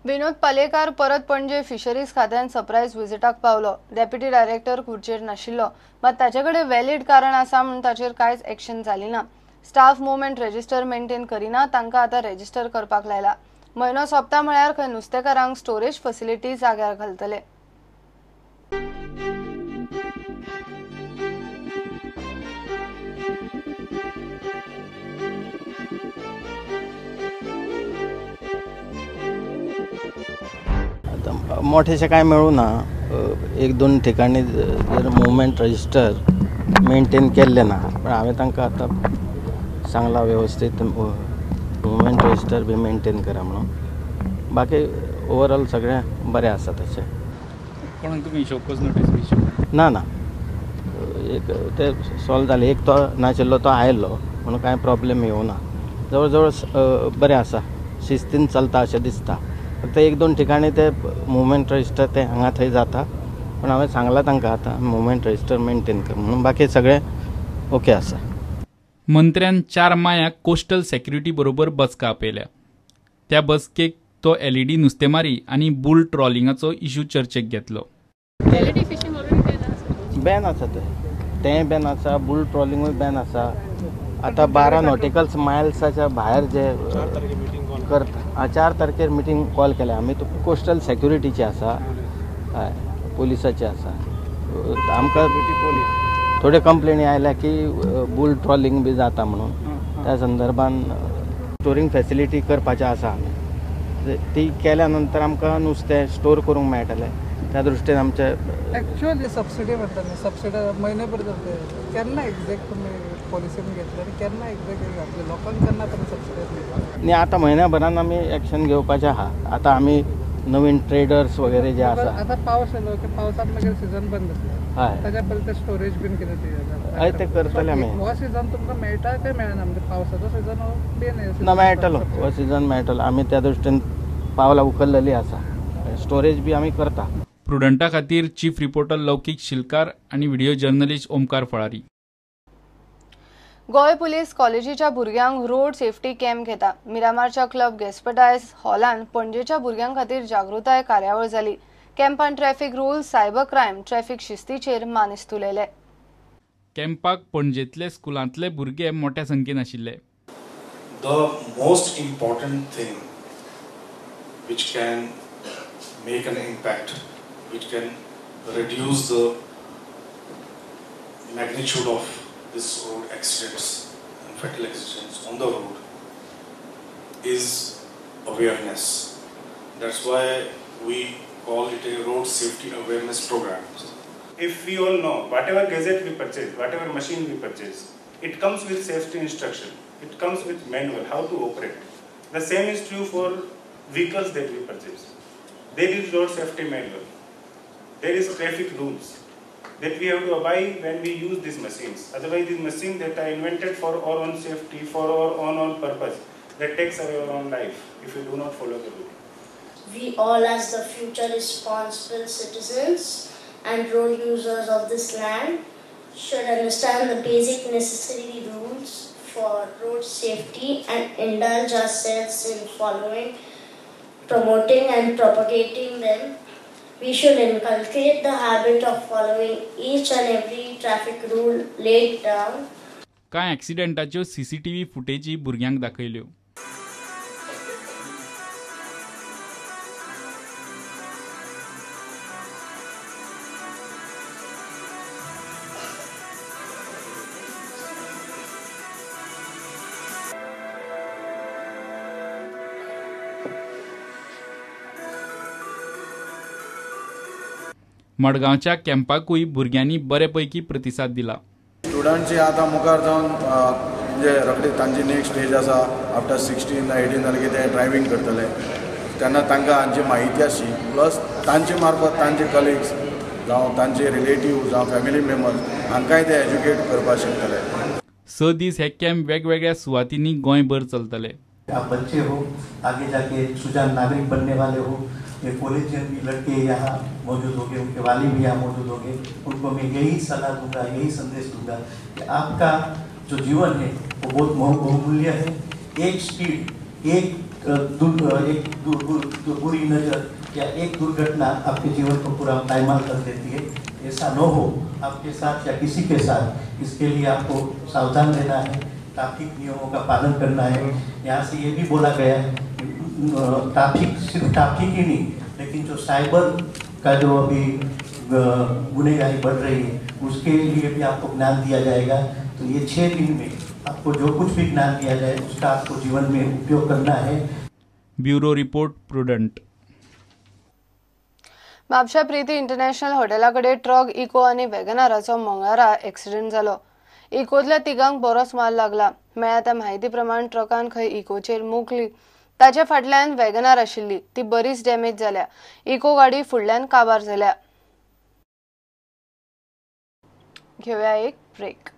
विनोद पालयेकार परत पणजे फिशरीज खात्यान सरप्रायज विजिटाक पावलो. डेप्युटी डायरेक्टर खुर्चेर नाशिल्लो, मात ताचे कडेन व्हॅलिड कारण आसा म्हूण ताचेर कांयच एक्शन जाली ना. स्टाफ मुवमेंट रजिस्टर मेंटेन करिना, तांकां आतां रजिस्टर करपाक लायला. म्हयनो सोंपता म्हळ्यार खंय नुस्तेकारांक स्टोरेज फॅसिलिटी जाग्यार घालतले. मोठेशें कांय मेळूं ना. एक दोन ठिकाणी जर मुवमेंट रजिस्टर मेंटेन केल्लें ना, पण हांवें तांकां आतां सांगलां वेवस्थीत मुवमेंट रजिस्टर बी मेंटेन करा म्हणून. बाकी ओवरऑल सगळें बरें आसा तशें. कोणाक तुमी शोकॉज नोटीस बी? ना ना, एक ते सॉल्व जालें. एक तो नाशिल्लो तो आयलो म्हणून कांय प्रॉब्लेम येवना. जवळ जवळ बरें आसा, शिस्तीन चलता अशें दिसता. फक्त एक दोन ठिकाणी ते मुवमेंट रजिस्टर ते हांगा थंय जाता, पण हांवें सांगलां तांकां आतां मुवमेंट रजिस्टर मेंटेन कर म्हणून. बाकी सगळें ओके आसा. मंत्र्यान 4 मायाक कोस्टल सेक्युरिटी बरोबर बसका आपयल्या. त्या बसकेक तो एलईडी नुस्तेमारी आनी बुल ट्रॉलिंगाचो इश्यू चर्चेक घेतलो. बॅन आसा, तें बॅन आसा, बुल ट्रॉलिंगूय बॅन आसा. आतां 12 नॉटिकल्स मायल्साच्या भायर जे करता, 4 तारखेर मिटींग कॉल केल्या आमी. कोस्टल सेक्युरिटीची आसा, हय, पोलिसाची आसा. आमकां थोड्यो कंप्लेनी आयल्या की बुल ट्रॉलिंग बी जाता म्हणून, त्या संदर्भान स्टोरींग फॅसिलिटी करपाचें आसा आमी. ती केल्या नंतर आमकां नुस्तें स्टोर करूंक मेळटलें. त्या दृश्टीन आमचे एक्चुअली सबसिडी म्हणटा न्ही, सबसिडी म्हयने भर जाता. केन्ना एक्झॅक्ट तुमी पॉलिसीन घेतली आनी केन्ना एक्झॅक्ट घातले लोकांक, केन्ना पर्यंत सबसिडी? न्ही, आतां म्हयन्या भरान आमी एक्शन घेवपाचें आहा. आतां आमी नवीन ट्रेडर्स वगैरे जे आसा, आतां पावस येयलो की पावसांत मागीर सिजन बंद जातलें. हय, ताच्या पयलीं ते स्टोरेज बीन कितें ते हय, ते करतले आमी. हो सिजन तुमकां मेळटा काय मेळना? म्हणजे पावसाचो सिजन हो मेन. ना, मेळटलो हो सिजन मेळटलो. आमी त्या दृश्टीन पावलां उखल्लेली आसा. स्टोरेज बी आमी करता. प्रुडंटा खातीर चीफ रिपोर्टर लौकीक शिलकार आनी व्हिडिओ जर्नलिस्ट ओमकार फळारी. गोंय पुलीस कॉलेजीच्या भुरग्यांक रोड सेफ्टी कॅम्प घेता. मिरामारच्या क्लब गेस्पटायस हॉलान पणजेच्या भुरग्यां खातीर जागृताय कार्यावळ जाली. कॅम्पान traffic rules, cyber crime, traffic शिस्तीचेर मानेस्त उलयले. कॅम्पाक पणजेंतले स्कुलांतले भुरगे मोठ्या संख्येन आशिल्ले. The most important thing which can make an impact, which can reduce the magnitude of this road accidents and fatal accidents on the road, is awareness. That's why we call it a road safety awareness program. If we all know, whatever gadget we purchase, whatever machine we purchase, it comes with safety instruction, it comes with manual, how to operate. The same is true for vehicles that we purchase. There is road safety manual, there is traffic rules that we have to abide when we use these machines. Otherwise, these machines that are invented for our own safety, for our own purpose, that takes away our own life if we do not follow the rule. We all, as the future responsible citizens and road users of this land, should understand the basic necessary rules for road safety and indulge ourselves in following, promoting and propagating them. We should inculcate the habit of following each and every traffic rule laid down. कांय ॲक्सिडेंटाच्यो CCTV फुटेजी भुरग्यांक दाखयल्यो. मडगांवच्या कॅम्पाकूय भुरग्यांनी बरे पैकी प्रतिसाद दिला. Students आतां मुखार जावन म्हणजे रोखडी तांची नेक्स्ट स्टेज आसा, आफ्टर 16 18 जालें की ते ड्रायव्हींग करतले, तेन्ना तांकां हांची म्हायती आसची, प्लस तांचे मार्फत तांचे कलिग्स जावं तांचे रिलेटीव जावं फॅमिली मेंबर्स हांकांय ते एज्युकेट करपाक शकतले. 6 दीस हे कॅम्प वेगवेगळ्या सुवातींनी गोंयभर चलतले. आप बच्चे हो, आगे जाके सुजान नागरिक बनने वाले हो, ये कॉलेज भी लड़के यहाँ मौजूद होंगे, उनके वाली भी यहाँ मौजूद होंगे, उनको मैं यही सलाह दूंगा, यही संदेश दूंगा कि आपका जो जीवन है वो बहुत बहुमूल्य है। एक स्पीड, एक एक बुरी नज़र या एक दुर्घटना आपके जीवन को पूरा पायमाल कर देती है। ऐसा न हो आपके साथ या किसी के साथ, इसके लिए आपको सावधान रहना है, ट्रैफिक नियमों का पालन करना है। यहाँ से ये भी बोला गया है ट्रैफिक, सिर्फ ट्रैफिक ही नहीं, लेकिन जो साइबर का जो अभी गुनहगारी बढ़ रही है उसके लिए भी आपको ज्ञान दिया जाएगा। तो ये 6 दिन में आपको जो कुछ भी ज्ञान दिया जाए उसका आपको जीवन में उपयोग करना है। Bureau report, Prudent. Mapusa Preeti international हॉटेला कडेन ट्रक, इको आनी वेगनाराचो मंगळारा एक्सिडेंट जालो. इकोतल्या तिगांक बरोच माल लागला. मेळ्ळ्या त्या म्हायती प्रमाण ट्रकान खंय इकोचेर मुकली, ताच्या फाटल्यान वेगनार आशिल्ली, ती बरीच डॅमेज जाल्या. इको गाडी फुडल्यान काबार जाल्या. घेवया एक ब्रेक.